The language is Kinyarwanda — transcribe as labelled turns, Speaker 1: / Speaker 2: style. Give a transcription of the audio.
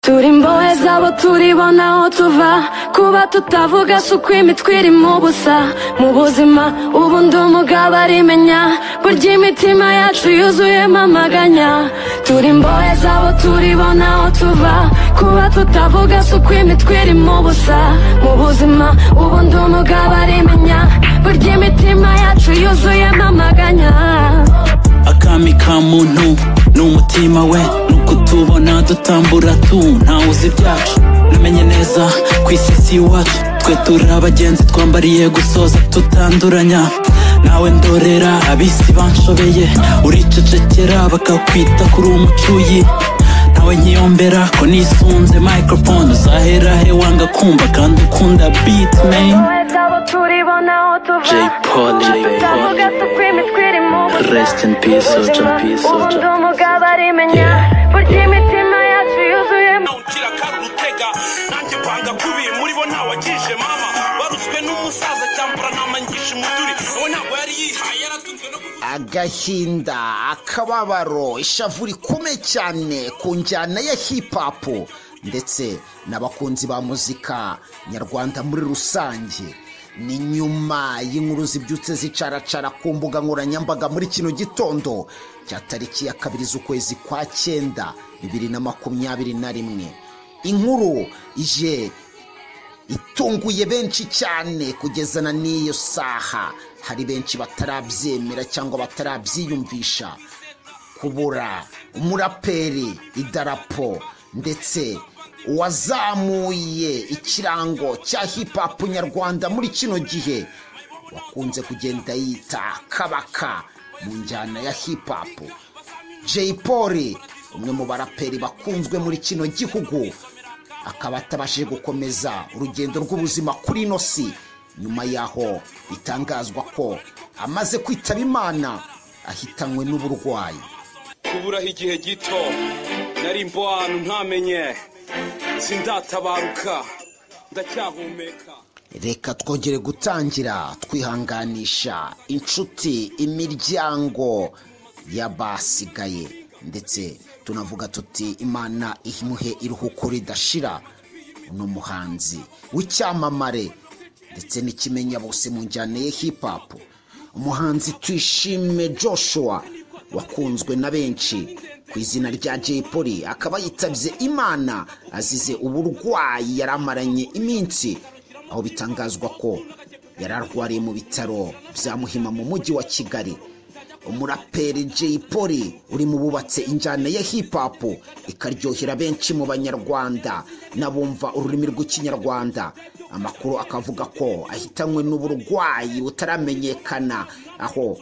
Speaker 1: Turi imbohe zabo turibona aho tuva, kuba tutavuga si uko imitwe iri mu busa. Mu buzima ubu ndi umugabo arimenya, burya imitima yacu yuzuyemo amaganya. Turi imbohe zabo turibona aho tuva, kuba tutavuga si uko imitwe iri mu busa. Mu buzima ubu ndi umugabo arimenya, burya imitima yacu yuzuyemo amaganya.
Speaker 2: Akami ka muntu ni umutima we, nuko tubona dutambura tu ntawe uzi ibyacu. Namenye neza ku isi si iwacu, twe turi abagenzi twambariye gusoza tutanduranya. Nawe ndorera abisi banshobeye, uricecekera bakakwita kuri umucuyi. Nawe nkiyombera ko nisunze microphone, uzahera he wanga kumva kandi ukunda beat man. Jay Polly, rest in peace, soldier, peace, soldier. Yeah.
Speaker 3: Agahinda, akababaro, ishavu rikomeye cyane ku njyana ya hip hop ndetse n'abakunzi ba muzika nyarwanda muri rusange. Ni nyuma y'inkuru zibyutse zicaracara ku mbuga nkoranyambaga muri kino gitondo cya tariki ya 2 z'ukwezi kwa 9 2021. Inkuru ije itunguye benshi cyane kugeza na n'iyo saha hari benshi batarabyemera cyangwa batarabyiyumvisha. Kubura umuraperi idarapo ndetse wazamuye ikirango cya hip hop nyarwanda muri kino gihe, wakunze kugenda yita Kabaka mu njyana ya hip hop, Jay Polly, umwe mu baraperi bakunzwe muri kino gihugu, akaba atabashije gukomeza urugendo rw'ubuzima kuri ino si nyuma yaho bitangazwa ko amaze kwitaba Imana ahitanywe n'uburwayi.
Speaker 4: Kuburaho igihe gito nari mbo ahantu ntamenye, sindatabaruka ndacyahumeka.
Speaker 3: Reka twongere gutangira twihanganisha inshuti, imiryango y'abasigaye, ndetse tunavuga tuti Imana imuhe iruhuko ridashira. Uno muhanzi w'icyamamare ndetse n'ikimenya bose mu njyana ya hip hop, umuhanzi Tuyishime Joshua wakunzwe na benshi ku izina rya Jay Polly, akaba yitabye Imana azize uburwayi yaramaranye iminsi, aho bitangazwa ko yararwariye mu bitaro bya Muhima mu mujyi wa Kigali. Umuraperi Jay Polly uri mu bubatse injyana ya hip hop ikaryohera benshi mu banyarwanda n'abumva ururimi rw'ikinyarwanda, amakuru akavuga ko ahitanywe n'uburwayi butaramenyekana, aho